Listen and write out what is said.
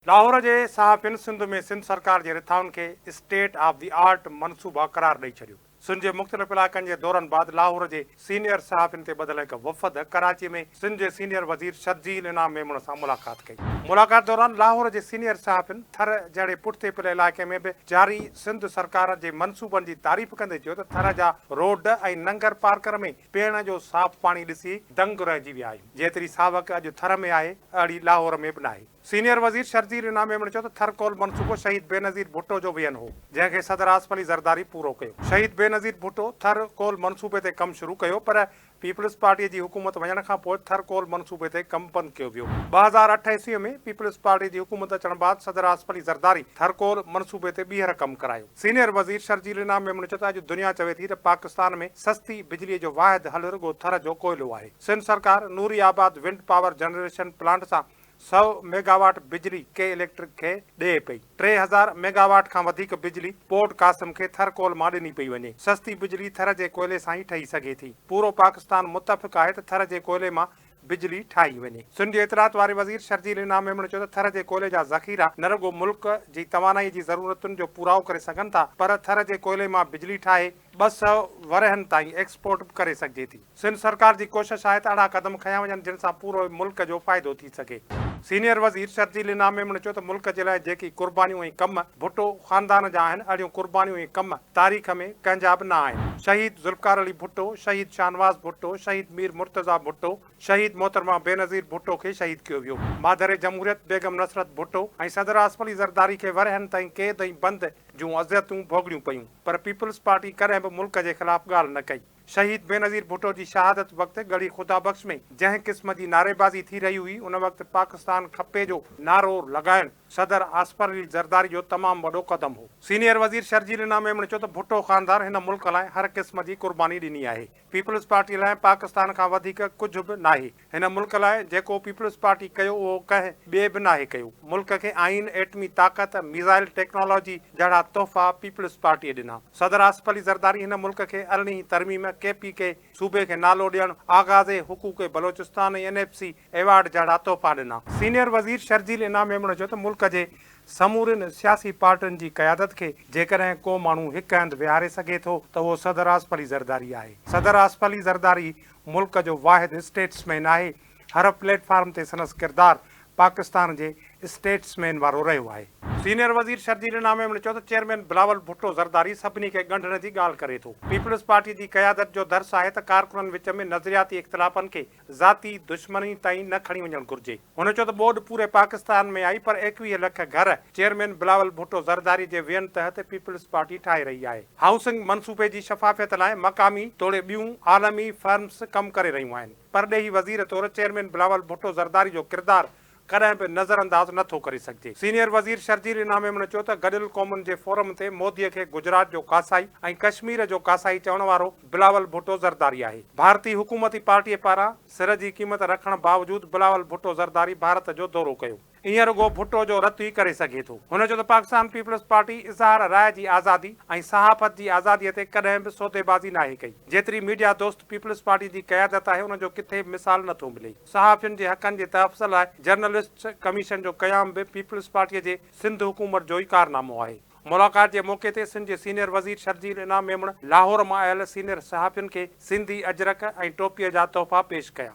لاهور جي صحافين سنڌ ۾ سنڌ سرڪار جي رٿائن کي اسٽيٽ آف the art منصوبا قرار ڏئي ڇڏيو. سنڌ جي مختلف علائقن جي دورن بعد لاهور جي سينيئر صحافين تي ٻڌل هڪ وفد ڪراچي ۾ سنڌ جي سينيئر وزير شرجيل انعام ميمڻ سان ملاقات ڪئي. ملاقات دوران لاهور جي سينيئر صحافين ٿر جهڙي پٺتي پيل علائقي ۾ به جاري سنڌ سرڪار جي منصوبن جي تعريف ڪندي چيو ته ٿر جا روڊ ۽ ننگر پارڪر ۾ پيئڻ جو صاف پاڻي ڏسي دنگ رهجي ويا آهيون. جيتري ساوڪ اڄ ٿر ۾ آهي اهڙي لاهور ۾ به ناهي. سينيئر وزير شرجيل انعام ميمڻ چيو ته ٿر ڪول منصوبو شهيد بينظير ڀٽو جو ويزن هو، جنهن کي صدر آصف علي زرداري پورو ڪيو. شهيد بينظير ڀٽو ٿر ڪول منصوبي تي ڪم شروع ڪيو پر پيپلز پارٽي جي حڪومت وڃڻ کان پوء ٿر ڪول منصوبي تي ڪم بند ڪيو ويو. 2008 عيسوي ۾ پيپلز پارٽي جي حڪومت اچڻ بعد صدر آصف علي زرداري ٿر ڪول منصوبي تي ٻيهر ڪم ڪرايو. سينيئر وزير شرجيل انعام ميمڻ چيو ته اڄ دنيا چوي ٿي ته پاڪستان ۾ سستي بجلي جو واحد حل رڳو ٿر جو ڪوئلو آهي. سنڌ سرڪار Nooriabad wind power generation plant سان سئو ميگاواٽ بجلي ڪي اليڪٽرڪ کي ڏئي پئي، 3000 ميگاواٽ کان وڌيڪ بجلي پورٽ قاسم کي ٿر ڪول مان ڏني پئي وڃي، سستي بجلي ٿر جي ڪوئلي سان ئي ٺهي سگهي ٿي، پورو پاڪستان متفق آهي ته ٿر جي ڪوئلي مان بجلي ٺاهي وڃي. سنڌ جي اطلاعات واري وزير شرجيل انعام ميمڻ چيو ته ٿر جي ڪوئلي جا ذخيرا نه رڳو ملڪ جي توانائي جي ضرورتن جو پورائو ڪري سگهن ٿا پر ٿر جي ڪوئلي مان بجلي ٺاهي 200 ورهين تائين ايڪسپورٽ به ڪري سگهجي ٿي. سنڌ سرڪار جي ڪوشش آهي ته اهڙا قدم کنيا وڃن جن سان پورو ملڪ جو فائدو ٿي سگهي. سينيئر وزير شرجيل انعام ميمڻ چيو ته ملڪ جي لاء جيڪي قربانيون ۽ ڪم ڀٽو خاندان جا آهن اهڙيون قربانيون ۽ ڪم تاريخ ۾ ڪنهن جا به نه آهن. شهيد ذوالفقار علي ڀٽو، شهيد شاهنواز ڀٽو، شهيد مير مرتضيٰ ڀٽو، شهيد محترمه بينظير ڀٽو کي شهيد ڪيو ويو. مادر جمهوريت بيگم نصرت ڀٽو ۽ صدر آصف علي زرداري کي ورهين تائين قيد ۽ بند جون اذيتون ڀوڳڻيون پيون پر پيپلز پارٽي ڪڏهن به ملڪ جي خلاف ڳالهه نه ڪئي. شهيد بينظير ڀٽو جي شهادت وقت ڳڙهي خدا بخش ۾ جنهن قسم جي نعريبازي ٿي رهي هئي ان وقت پاڪستان کپي جو نعرو لڳائڻ صدر آصف علي زرداري جو تمام وڏو قدم هو. سينيئر وزير شرجيل انعام ميمڻ چيو ته ڀٽو خاندان هن ملڪ لاء هر قسم جي قرباني ڏني آهي، پيپلز پارٽي لاء پاڪستان کان وڌيڪ ڪجهه به ناهي. هن ملڪ لاء جيڪو پيپلز پارٽي ڪيو اهو ڪنهن ٻئي به ناهي ڪيو. ملڪ کي آئين، ايٽمي طاقت، ميزائل ٽيڪنالاجي جهڙا تحفا پيپلز پارٽيء ڏنا. صدر آصف علي زرداري هن ملڪ کي ارڙهين ترميم، ڪي پي ڪي صوبي کي نالو ڏيڻ، آغاز حقوق Balochistan ۽ N F C award جهڙا تحفا ڏنا. سينيئر وزير شرجيل انعام ميمڻ چيو ته ملڪ جي سمورين سياسي پارٽين جي قيادت کي جيڪڏهن ڪو ماڻهو هڪ هنڌ ويهاري سگهي ٿو ته اهو صدر آصف علي زرداري آهي. صدر آصف علي زرداري ملڪ جو واحد اسٽيٽس مين آهي، هر پليٽ فارم تي سندس ڪردار پاڪستان جي اسٽيٽس مين وارو رهيو آهي. سينيئر وزير شرجيل انعام ميمڻ چيو ته چيئرمين بلاول ڀٽو زرداري سڀني کي ڳنڍڻ جي ڳالهه ڪري ٿو، پيپلز پارٽي جي قيادت جو درس آهي ته ڪارڪنن وچ ۾ نظرياتي اختلافن کي ذاتي دشمني تائين نه کڻي وڃڻ گهرجي. هن چيو ته ٻوڏ پوري پاڪستان ۾ آئي پر 21 لک گهر چيئرمين بلاول ڀٽو زرداري جي ويزن تحت پيپلز پارٽي ٺاهي رهي آهي. هائوسنگ منصوبي جي شفافيت لاء مقامي توڙي ٻيون عالمي فرمز ڪم ڪري رهيون آهن. پرڏيهي وزير طور چيئرمين بلاول ڀٽو زرداري جو ڪردار ڪڏهن به نظرانداز نه ٿو ڪري سگهجي. سينيئر وزير شرجيل انعام ميمڻ چيو ته گڏيل قومن جي فورم تي مودي کي گجرات جو ڪاسائي ۽ ڪشمير جو ڪاسائي چوڻ وارو بلاول ڀٽو زرداري آهي. ڀارتي حڪومتي پارٽي پاران سر جي قيمت رکڻ باوجود بلاول ڀٽو زرداري ڀارت جو دورو ڪيو. ائين رڳو ڀٽو جو رت ئي ڪري سگهي ٿو. هن چيو ته پاڪستان پيپلز پارٽي اظهار راء جي آزادي ۽ صحافت جي آزادي تي ڪڏهن به سوديبازي ناهي ڪئي. جيتري ميڊيا دوست پيپلز پارٽي جي قيادت آهي ان جو ڪٿي به مثال نه ٿو ملي. صحافين جي حقن جي تحفظ لاء جرنلسٽس ڪميشن جو قيام به پيپلز پارٽي جي سنڌ حڪومت جو ئي ڪارنامو آهي. ملاقات جي موقعي تي سنڌ جي سينيئر وزير شرجيل انعام ميمڻ لاهور مان آيل سينيئر صحافين کي سنڌي اجرڪ ۽ ٽوپيء جا تحفا پيش ڪيا.